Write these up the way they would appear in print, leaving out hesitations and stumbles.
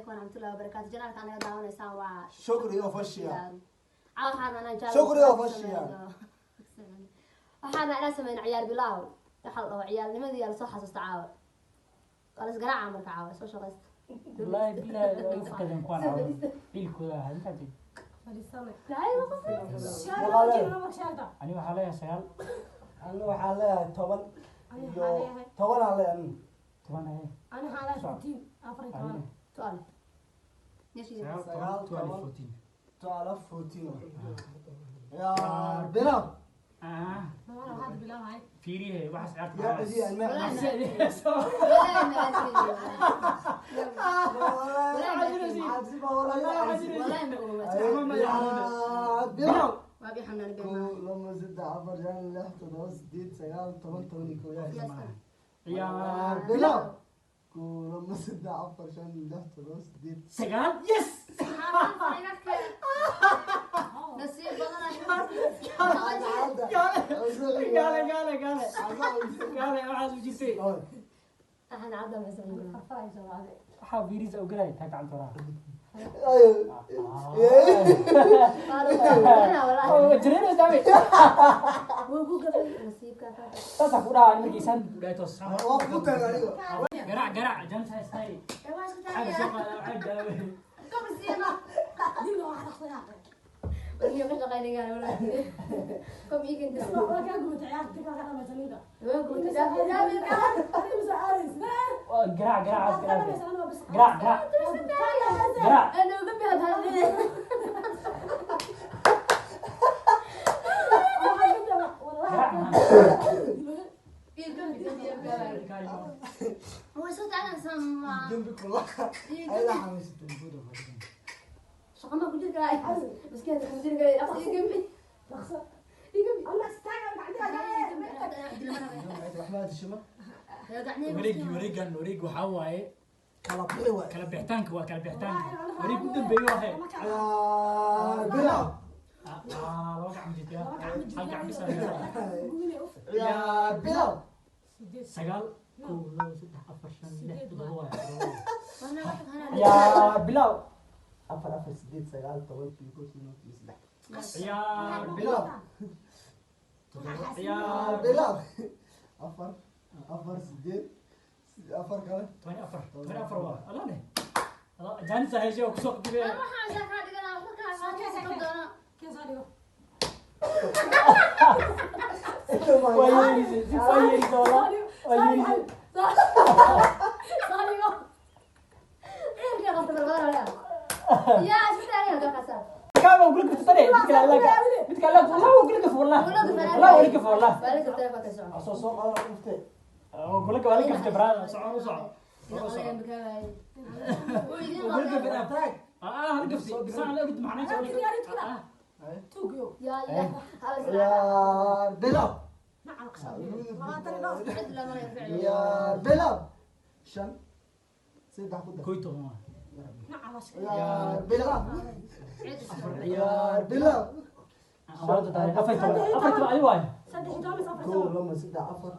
Calaykum waraxmatullahi wabarakaatu. Channelka anaga daawanaysaan waa Shukri Official. Caawa waxaan anaa jaallo Shukri Official. Waxaana inaan sameyno ciyaar bilaaw. Waxaa la dhaho ciyaalnimadii yaa lasoo xasuusta caawa. Waa las garaaca marka caawa soo shaqaysta. Wallaahi billahi waa igu fakadeen kuwaan caawa. Biilkooda ahaa intaati. Ani waxaa leeyahay 9. Anu waxaa leeyahay 10 iyo 10 aan leeyahay anigu. 10 aye. 14. 12. 9, 9, 10, 12, 10. 14. 12, 14. Ciyaar bilow. Ah, fiiriye waxaas ciyaarta. Yaa celiya ilmaha. Cabsi baa walaa. Ciyaar bilow. 1, 2, 3, 4, 5, 6, 7, 8, 9, 10, 11. Ciyaar bilow. 1, 2, 3, 4, 5, 6, 7, 8. 9, yes. Nasiib badan. Gaale gaale gaale gaale, waxaas u jirtay. Waxaan cadda maxay? Waxaa fiirisa u galay taa gacanta horaa. Jireeno daame. Nasiibka. Saasa ku dhahaa markii isaan ku dhahay toos. Waa ku taag aniga. Garaac garaac jansa istay. Xaga soo qaada waxaa daawe. Warkiyo ka shaqaynayaa walaal. Kom iigan. Waa garaac garaac garaac garaac garaac garaac. Ana uga bihad hadle. Garaac. Way soo taagan sama. Dembi kula. Ayada xanuunsatay. Shaqo ma ku jiri karaa? Maskaxda ku jiri karaa. Aqsi igambi. Waxbaa tishima. Wareegi wareegan wareeg waxaa waaye. Kala bixi waay. Kala bixitaanka waa kala bixitaanka wareeg u dambeeyo wahe. Ciyaar bilow. Laba gacan jirta, hal gacan bisa. Ciyaar bilow. 9, 1, 2, 3, 4, 5, 6, 7 waaye. Ciyaar bilow. 4, 4, 8, 9, 10, 11, 12, 13. Ciyaar bilow. Ciyaar Ciyaar bilow. 4, 4, 8, 4 kale. 14, 14 waa alla leh jaanisa heshe oo kusoo qadibe. Waxaan shaqaa dhiganaa markaa qaadaysa doona. Waa yeelisay si waa yeelisay wallah waa yeelisay. Ciidanka qabta balbadan walaal. Yaa isku taagay halkaas. Kaama kula gaftay mid kale alla mid kale alla wallah waa kula gaf wallah wallah waa kula gaf wallah. Waa la gaftay ka soco. Soo soo qaada uftee. Oo kula gaf waa la gaftay brother, soco u soco. Kula gaftay. Taag. Ah, hal gaftay bisaan la urid macnaa. Ya ya. Ciyaar bilow. Cid lama ficil. Ciyaar bilow. 5, 3 ku dar. 11. Ciyaar bilow. Cid Ciyaar bilow. 14, 14 ayo waay. 1, 2, 3, 4,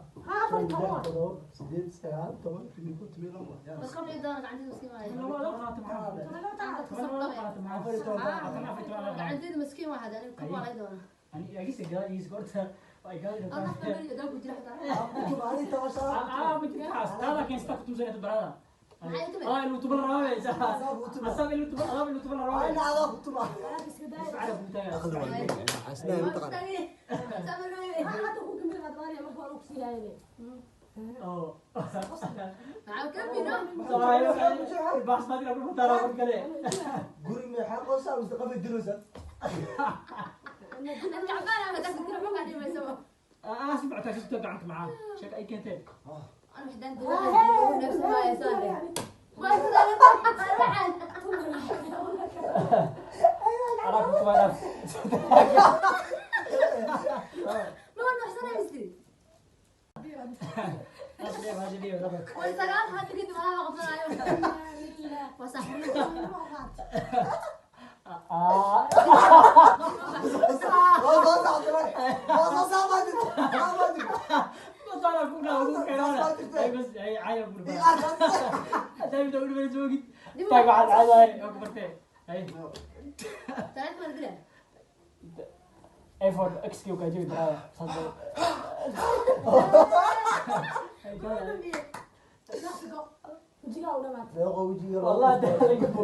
5, 6, 7, 8, 9, 10, 11, 12. Bas qabli doona gacantiisa miskiin waaye. Laba qaata maxaa? Laba qaata maxaa? 14. 14. Gacanteeda miskiin waa hada aniga kuma walay doona. Ani agisa gada iyo horta ay gada. Allah bari daa ku jira xitaa. Ah, ma jirta xaas taada keensta ku tumsan barada. Ah, inuu tuban raabay asab inuu tuban alaab inuu tuban raabay. أنا على خطبة. عارف متى. Oo. Maxaa ka bino? Baas ma dira ku tara mar kale. Guri meexa qosa mise qafi dirosa. Gacbaan ama dadka tira ma dhimayso. Ah, si bacta si gacanta macaa sheeg ay keentay. Ana xidaan dawladda nafsi ma haysan. Waa waxaan. Alaab ku tuban. Ma waa nuxsanaysi. Asli Way 9 hadda kadib alaaba qabsanayo. Waa sax. Ah. Waa soo socday. Waa soo socday. Waa soo Masala ku dhaw ku keenana. Ay bas ay ay ku dhaw. Ay dawlad bari joogid. Taag waxaad caadahay oo ku bartee. Hay. Taleefon ma la dilaa? iPhone X kii kaa jabi karaa saas. Hay, kaala. Wejigaa u dhamaatay. Deeqo wejiga. Wallahi daalay bo.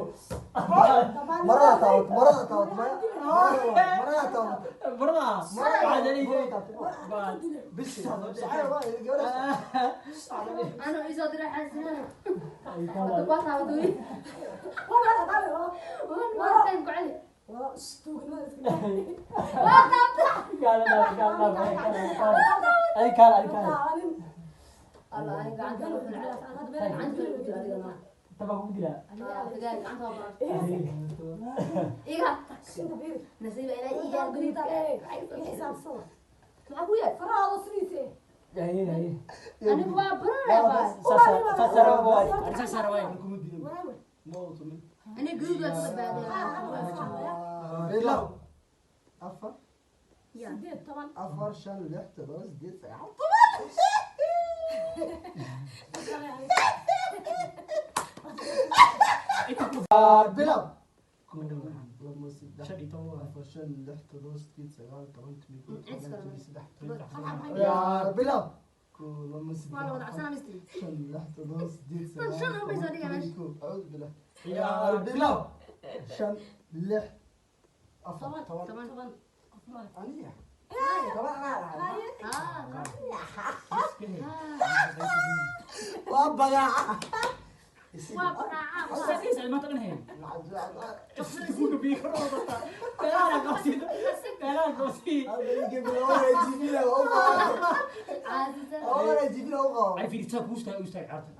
Marada taabat, marada taabat, maya. Marada taabat. Barada. Waxaad leeyahay. Bal. Bis. Saxay waa gabadha. Anuu isoo diray xaasinada. Hay, kaala. Waa taabatay weli. Waa taabatay. Waa time ku celi. Waa tuugnimada iska. Waa taabatay. Kaala, kaala, kaala, kaala. Ay, kaala, ay, kaala. Taabanin. Allah, aniga gacanta waa xun. Gacanta waa ku jira adigana. Taba kugu dilaa. Ah, figaag, gacanta waa baran. Iga. Inta fiiri. Nasiiba ilaa iyo guduudka. Xisaabsada. Maxaa ku yaal? Farahaada sidiisa. Hay, hay. Anigu waa baranaya baa. Saas saara waay. Saas saara waay. Kuma dilin. Walaawe. Ma tumin. Aniga guduud waa ka badbaaday. Bilow. 4 Ya. 18. 4 5 6 7 8 9. Bilow. 1 2 3 15. 4 5 6 7 8 9 10 11 12 Hal 13. Bilow. 1 2 Waa la wada 3 cabsanaa misti. 5 6 7 8 Shan uma soo dhigaa meesha. 9 أعوذ بالله. يا bilow. 5 6 4 10. 10. Qof male. أنيح. طبعا أنا. Ah, waa bagaaca. waa baraaca. Saas ay maanta dhan hayn. Beelaha qabsi. Beelaha qabsi. Caasisa. Ay fiirsa ku istaag u istaag caarta.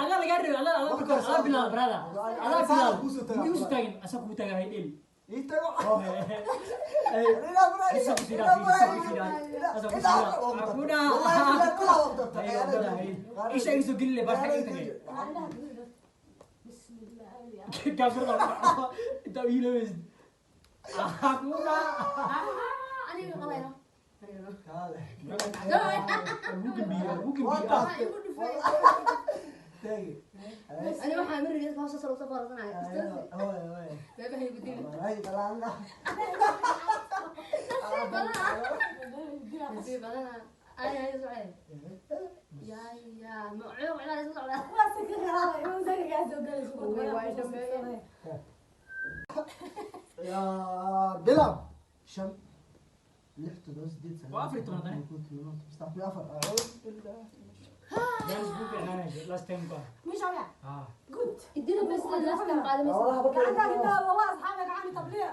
Adaa laga reebay, adaa adaa marka hore, adaa bilaab brother. Adaa bilaab. Miyuu istaagin? Asaa kugu taagan hay dheel. Isa ku siraa, isa ku siraa. Asaa ku siraa. Aku dah. Isha isu gille baa xagga tagay. Waa indhaha guduud. Bismillah. Kaafirda. Inta wiilowis. Aku dah. Aniga qalayno. Ugu gambiya, ugu gambiya. Waxaa igu dhufay. Ani waxaa miriga hoos soo soo farasanaya. Beebaha igu dili. Nasiib badanaa. Nasiib badanaa. Ay ay socday. Ya ya, ma cuuq ilaa isku socdaa. Waa saka qaaday. Waa saka kaa soo galayso. Way dhameeyeen. Bilow. 5 6 7 8 Waa 14 haddana. 9 4 أعوذ بالله. Guys, ku fiicnaanayso last time ba. Miisha miya? Ah. Good. Idina bas last time qaadamaysa. Gacantaa intaa waa asxaabiga gacani tabliya.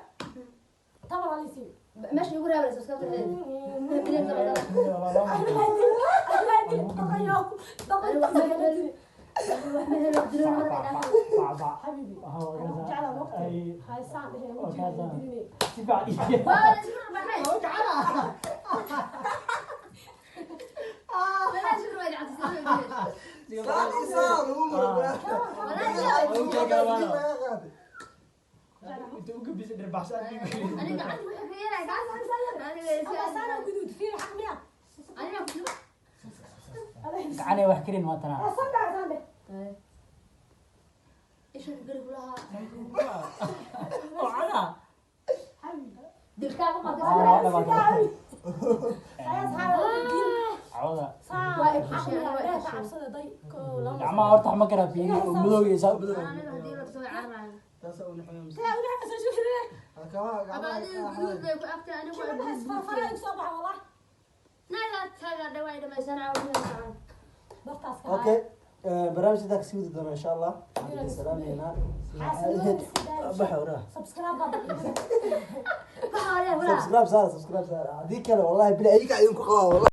Tabar halisi. Meesha igu raabaysa iska taxeed. حبيبي جعل الوقت هاي الساعة هي وجهي. Si fiican. Waa la isku rarbaxay. Walaa isku rarbaxay gacanta. Inta ugu gambisa dhirbaxsan. Aniga gacanta waxay ka yeelay gacanta. Aniga أنا قدود فيه حق مية. aniga ku jiro. Gacanay wax karin waa tanaa. صدق صدق. Isha garab lahaa. Oo cada. حبيبي. Dilkaa ku qatay. هاي أصحابي. Cawda. Gacmaha Gacmaha horta ma karaa fiiri oo madow iyo saa madow. Aniga hadii la soo cararayo. Aba adiga guduud bay ku agtay anigu waa guduud. Naga taga dhawaa dhamaysan caawinaysaa. Okay, barnaamij intaa kasii wadi doona insha Allah. Waxaan salaameynaa. Baxa waraa. Waxaa walaa. Subscribe saara, subscribe saara. Haddii kale wallahi bila iyaga idinku qabaa wallahi.